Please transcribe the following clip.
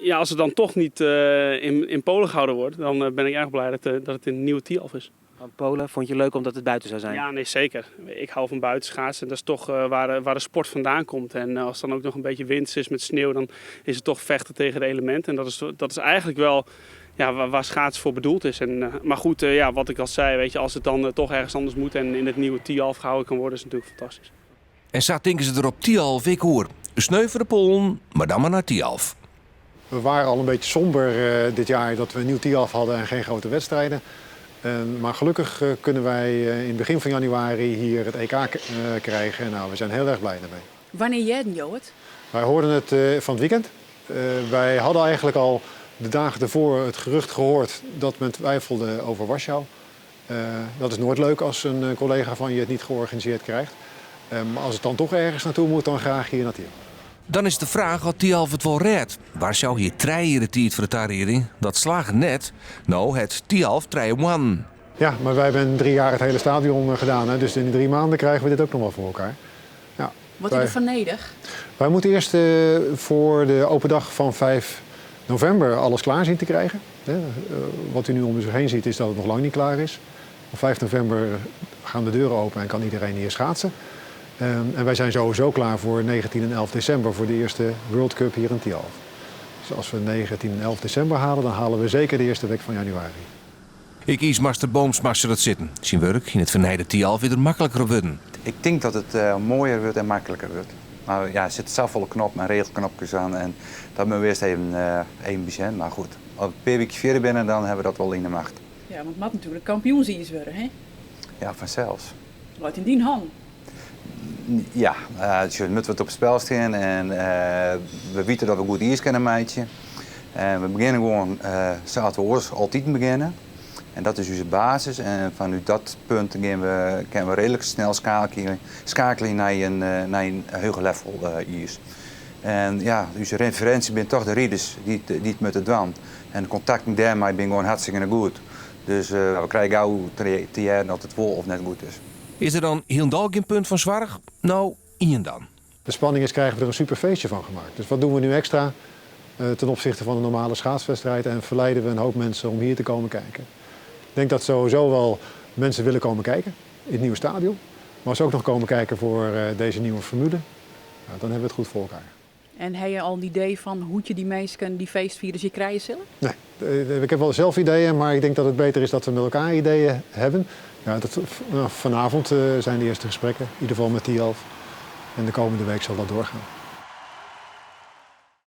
Ja, als het dan toch niet in Polen gehouden wordt, dan ben ik erg blij dat het in het nieuwe Thialf is. Want Polen vond je leuk omdat het buiten zou zijn? Ja, nee, zeker. Ik hou van buitenschaatsen en dat is toch waar de sport vandaan komt. En als het dan ook nog een beetje wind is met sneeuw, dan is het toch vechten tegen de elementen. En dat is eigenlijk wel, ja, waar schaatsen voor bedoeld is. Maar goed, ja, wat ik al zei, als het dan toch ergens anders moet en in het nieuwe Thialf gehouden kan worden, is het natuurlijk fantastisch. En zo denken ze er op Thialf ik hoor. Sneu voor de Polen, maar dan maar naar Thialf. We waren al een beetje somber dit jaar dat we een nieuw Thialf hadden en geen grote wedstrijden. Maar gelukkig kunnen wij in het begin van januari hier het EK krijgen. We zijn heel erg blij daarmee. Wanneer jij het, Joet? Wij hoorden het van het weekend. Wij hadden eigenlijk al de dagen ervoor het gerucht gehoord dat men twijfelde over Warschau. Dat is nooit leuk als een collega van je het niet georganiseerd krijgt. Maar als het dan toch ergens naartoe moet, dan graag hier naar Thialf. Dan is de vraag of Thialf het wel redt. Warschau hier 3 de tijd voor de tariëring. Dat slaagt net. Nou, het Thialf 3 one. Ja, maar wij hebben 3 jaar het hele stadion gedaan. Hè? Dus in die 3 maanden krijgen we dit ook nog wel voor elkaar. Ja, Wat is er van nedig? Wij moeten eerst voor de open dag van 5 november alles klaar zien te krijgen. Wat u nu om zich heen ziet is dat het nog lang niet klaar is. Op 5 november gaan de deuren open en kan iedereen hier schaatsen. En wij zijn sowieso klaar voor 19 en 11 december voor de eerste World Cup hier in Thialf. Dus als we 19 en 11 december halen, dan halen we zeker de eerste week van januari. Ik kies Master Boomsma dat zitten. Zijn werk in het vernijde Thialf weer er makkelijker op worden. Ik denk dat het mooier wordt en makkelijker wordt. Maar er zitten zoveel knoppen en regelknopjes aan en dat moeten we eerst even bezien. Maar goed, als we een paar weken verder binnen, dan hebben we dat wel in de macht. Ja, want het moet natuurlijk kampioen worden, hè? Ja, vanzelfs. Laat in die hand. Ja, dus we moeten wat op het spel staan en we weten dat we goed eerst kennen, meidje. En we beginnen gewoon zoals we altijd beginnen. En dat is onze basis en vanuit dat punt kunnen we redelijk snel schakelen naar een hoger level ijs. En onze referentie zijn toch de rijders die het moeten doen. En de contacten daarmee zijn gewoon hartstikke goed. Dus we krijgen gauw te jaren dat het wel of net goed is. Is er dan heel geen punt van zorg? Nou, Ian dan. De spanning is, krijgen we er een super feestje van gemaakt. Dus wat doen we nu extra ten opzichte van een normale schaatswedstrijd en verleiden we een hoop mensen om hier te komen kijken. Ik denk dat sowieso wel mensen willen komen kijken in het nieuwe stadion. Maar als ze ook nog komen kijken voor deze nieuwe formule, dan hebben we het goed voor elkaar. En heb je al een idee van hoe je die mensen die feestvierders hier krijgen zullen? Nee, ik heb wel zelf ideeën, maar ik denk dat het beter is dat we met elkaar ideeën hebben. Vanavond zijn de eerste gesprekken, in ieder geval met Thialf. En de komende week zal dat doorgaan.